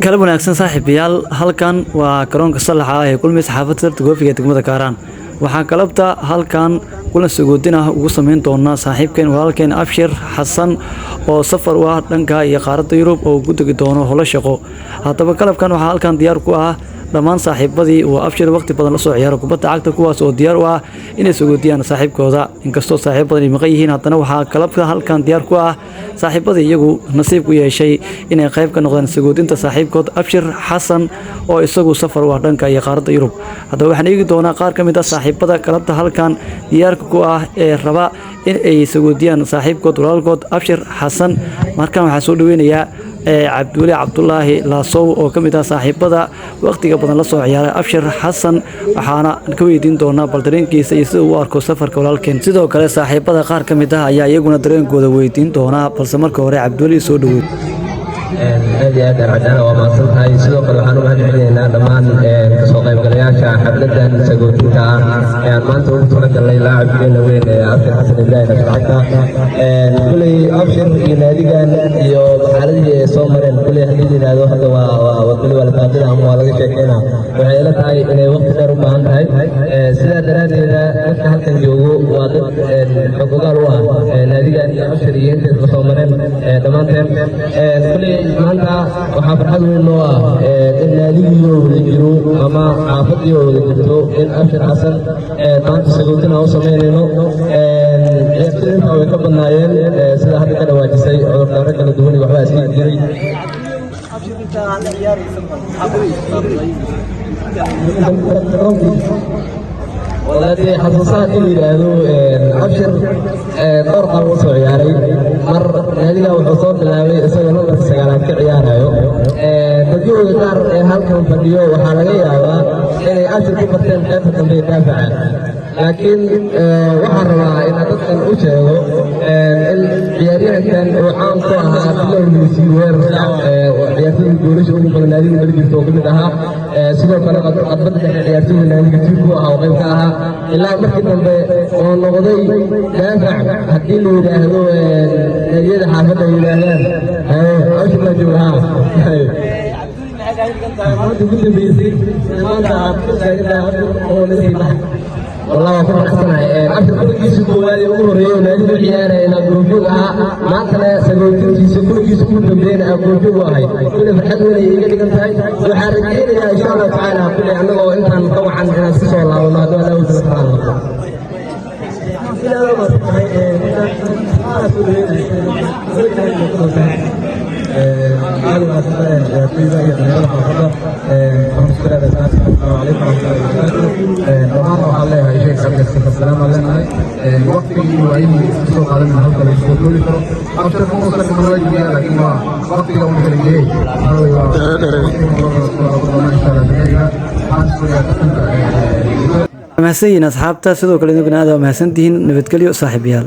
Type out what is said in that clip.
Galab wanaagsan, saaxiibayaal. Halkan waa garoonka Salaxa ah ee Kulmis, xaafadda Sarta Goofiga ee degmada Kaaraan. Waxaan galabta halkan kulan sagoodin ah ugu sameyn doonaa saaxiibkeen, walaalkeen Abshir Xasan oo safar u ah dhanka iyo qaaradda Yurub oo ugu tegi doono howlo shaqo. Haddaba galabkan waxaa halkan diyaar ku ah dhammaan saaxiibadii uu Abshir waqti badan la soo ciyaaro kubadda cagta, kuwaas oo diyaar u ah inay sagoodiyaan saaxiibkooda. Inkastoo saaxiib badan ay maqan yihiin, haddana waxaa galabta halkan diyaar ku ah saaxiibadii iyagu nasiib ku yeeshay inay qayb ka noqdaan sagoodinta saaxiibkood Abshir Xasan oo isagu safar u ah dhanka iyo qaaradda Yurub. Haddaba waxaan eegi doonaa qaar ka mid ah saaxiibada galabta halkan diyaarka ku ah ee raba in ay sagoodiyaan saaxiibkood, walaalkood Abshir Xasan. Markan waxaa soo dhaweynayaa Cabdiweli Cabdulaahi Laasow oo ka mid ah saaxiibada waqtiga badan la soo ciyaaray Abshir Xasan. Waxaana ka weydiin doonaa bal dareenkiisa iyo sida uu u arko safarka walaalkeen. Sidoo kale saaxiibada qaar ka mid ah ayaa iyaguna dareenkooda weydiin doonaa, balse marka hore Cabdiweli soo dhawow. Aad iyo aad, Cadaana, waa mahadsan tahay. Sidoo kale waxaan u mahad celinaynaa dhammaan kasoo qaybgalayaasha xafladan sagootinka ah ee aan maanta ugu talagalnay laacibkeena weyn ee Abshir Xasan Ibraahim Abshir Cagta. Kuley Abshir iyo naadigan iyo xaaladihii ay soo mareen, kuley haddii la yidhaahdo hadda waa kuley waa la faafina ama waa laga sheekeynaa, waxay ila tahay inay waqti dheer u baahan tahay. Sidaa daraaddeeda dadka halkan joogo waa dad xog ogaal u ah naadigan iyo Abshir iyo intay isla soo mareen dhammaanteen. Kuley maanta waxaa farxad weyn noo ah in naadigii oo wada jiro ama xaafadii oo wada jirto in Abshir Xasan maanta sagootin aan u samaynayno. Ciyaartoyda intaa way ka badnaayeen, sida hadda ka dhawaajisay, cudurdaaro kala duwan iyo waxbaa iska jiray. Inta la ciyaaraysa maxaa ku? Walaadii xasuusaha in la yidhaahdo, Abshir dhowr qaab u soo ciyaaray. Mar naadiga wuxuu soo bilaabay isagoo nambarka 9aad ka ciyaarayo. Dadyahooda qaar ee halkan fadhiyo waxaa laga yaabaa inay Abshir ku barteen qaybta dambe ee daafaca, laakiin waxaan rabaa inaan dadkan u sheego in ciyaaryahankan uu caan ku ahaa bilowgiisii weerarka, ciyaartoyda goolasha ugu badan naadiga mali jirta oo ka mid ahaa. Sidoo kale qadbada dhexe ciyaartoyda naadiga tiir ku ahaa oo qayb ka ahaa, ilaa markii dambe oo noqday daafac. Haddii la yidhaahdo naadiyada xaafadda ay yidhaahdaan Abshir baa jooga. Maanta ugu dambeysay maanta aad ku taagantahay Abshir oo naga sii baxa, والله waa ku faraxsanahay. Abshir kulankiisa koowaad ee ugu horreeyay oo naadigu ciyaaraya inaa goobjoog ahaa, maantana sagootintiisa kulankiisa ugu dambeeyana aan goobjoog u ahay. Kulli farxad weyn ay iga dhigan tahay. Waxaan rajaynayaa, insha Allahu tacaala, kulli annagoo intaan ka wacan inaan isku soo laabano hadduu Allah u tala noqdo. Ilaada mahadsan tahay. Marka soo dhaweynaya. Aad wanaagsan ciyaartoyda iyo dhalinyarada xaafadda. Waxaan isku leedahay asalaamu calaykum waraxmatullahi wabarakaatu. Dhammaan waxaan leeyahay sheekh xagga salaam aan leenahay. Waqtigii iyo waayihii isku soo qaadan halka lagu soo kooli karo. Abshir muusan dhiman, waajibiya, laakiin waa waqtiga uu kala geeyey. Waxaa weeye waa insha Allah waxaan sugayaa tartanka. Mahadsan yihiin asxaabta. Sidoo kale idinkuna aad waa mahadsantihiin. Nabadgelyo, saaxiibayaal.